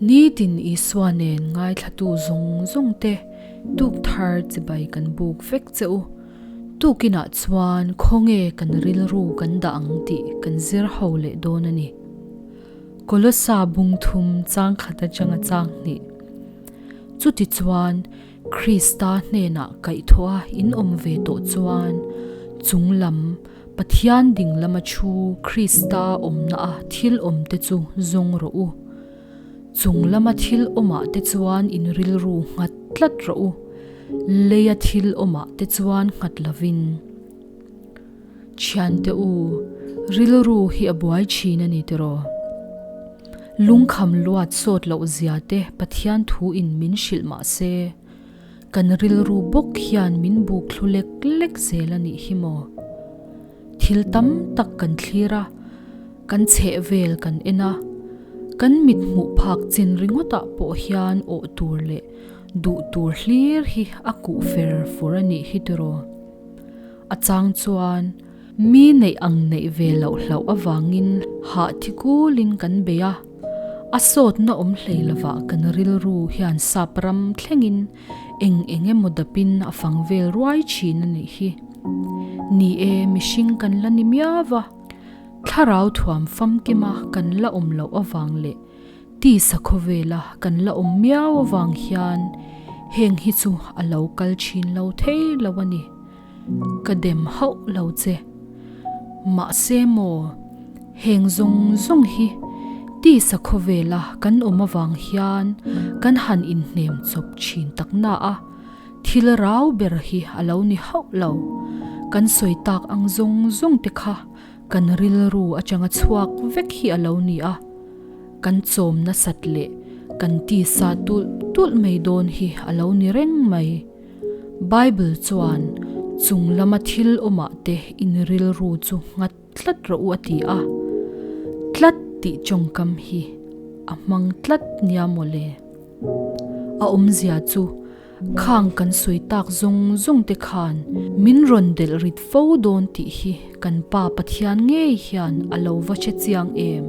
Nitin Isua nen ngaithlatu zawng zawng te tuk thar chibai kan buk vek che u. Tukinah chuan khawnge kan rilru kan dah ang tih kan zir ho leh dawn a ni. Kolosa bung thum chang khat atanga chang hnih. Chutichuan Krista hnenah kaihthawha in awm ve tawh chuan chunglam Pathian ding lama thu Krista awmna a thil awmte chu zawng rawh u. Chung lama thil awmah te chuan in rilru nghat tlat rawh u, leia thil awmah te chuan nghat lovin. Thiante u, rilru hi a buai thin a ni tiraw? Lungkham luat sawt loh zia te Pathian thu in min hrilh mah se, kan rilru bawk hian min buk thlu lek lek zel a nih hi maw? Thil tam tak kan thlir a, kan chheh vel kan en a, kan mit hmuh phak chin ringawtah pawh hian awh tur leh duh tur hlir hi a kuh fer fur a nih hi tiraw? A chang chuan mi neih ang neih ve loh hlauh avangin hah thi kulin kan bei a, a sawtna awm hlei lovah kan rilru hian sap ram thlengin Eng eng emaw dapin a fang vel ruai thin a nih hi. Ni e, mihring kan la ni miau va, thlarau thuam famkima kan la awm loh avang leh tisa khawvela kan la awm miau avang hian heng hi chu a lo kal thin lo thei lo a ni. Ka dem hauh lo che. Mahse maw, heng zawng zawng hi tisa khawvela kan awm avang hian kan han inhnem chawp thin tak na a, thil rau ber hi a lo ni hauh lo. Kan sawi tak ang zawng zawng te kha kan rilru atanga chhuak vek hi a lo ni a, kan chawm nasat leh kan tisa tulh tulh mai dawn hi a lo ni reng mai. Bible chuan chung lama thil awmah te in rilru chu nghat tlat rawh u a ti a, tlat tih tawngkam hi a hmang tlat nia mawle. A awmzia chu khang kan sawi tak zawng zawng te khan min rawn delh rit fo dawn tih hi kan Pa Pathian ngei hian a lo va hre chiang em.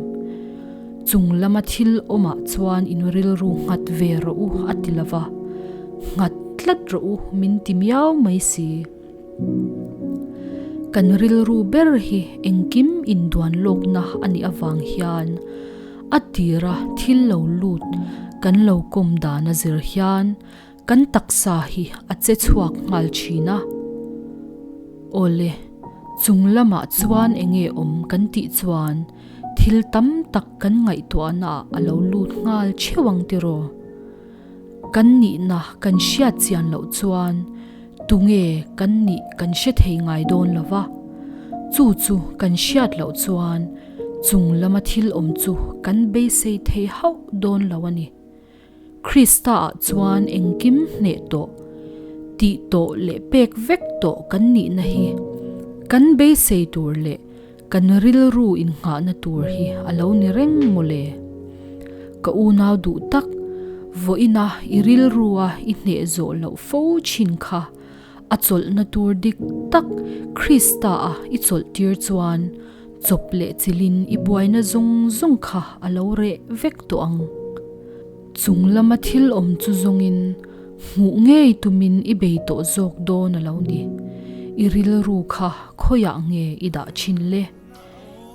Chung lama thil awmah chuan in rilru nghat ve rawh u a ti lova. Nghat tlat rawh u min ti miau mai si. Kan rilru ber hi engkim induan lawkna a nih avang hian a tira thil lo lut kan lo kawm dan a zir hian kan taksa hi a che chhuak nghal thin a. Awle, chung lamah chuan enge awm kan tih chuan thil tam tak kan ngaihtuahnaah a lo lut nghal theuh ang tiraw? Kan nihna kan hriat chian loh chuan tunge kan nih kan hre thei ngai dawn lo va, chu chu kan hriat loh chuan chung lama thil awm chu kan beisei thei hauh dawn lo a ni. Krista-ah chuan engkim hneh tawh, tih tawh leh pek vek tawh kan nihna hi kan beisei tur leh Kan rilru innghahna tur hi a lo ni reng mawle. Ka unau duh tak, vawiina i rilrua i hneh zawh loh fo thin kha a chawlhna tur dik tak Krista-a i chawlh tir chuan chawp leh chilhin i buaina zawng zawng kha a lo reh vek tawh ang. Chung lama thil awm chu zawngin hmuh ngei tumin i bei tawh zawk dawn a lo ni. I rilru kha Khawiah nge i dah thin le?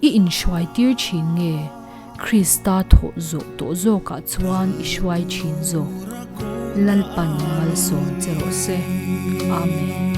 I inhruai tir thin nge Krista thawh zawh tawh zawkah chuan i hruai thin zawk? Lalpan malsawm che rawh se. Amen.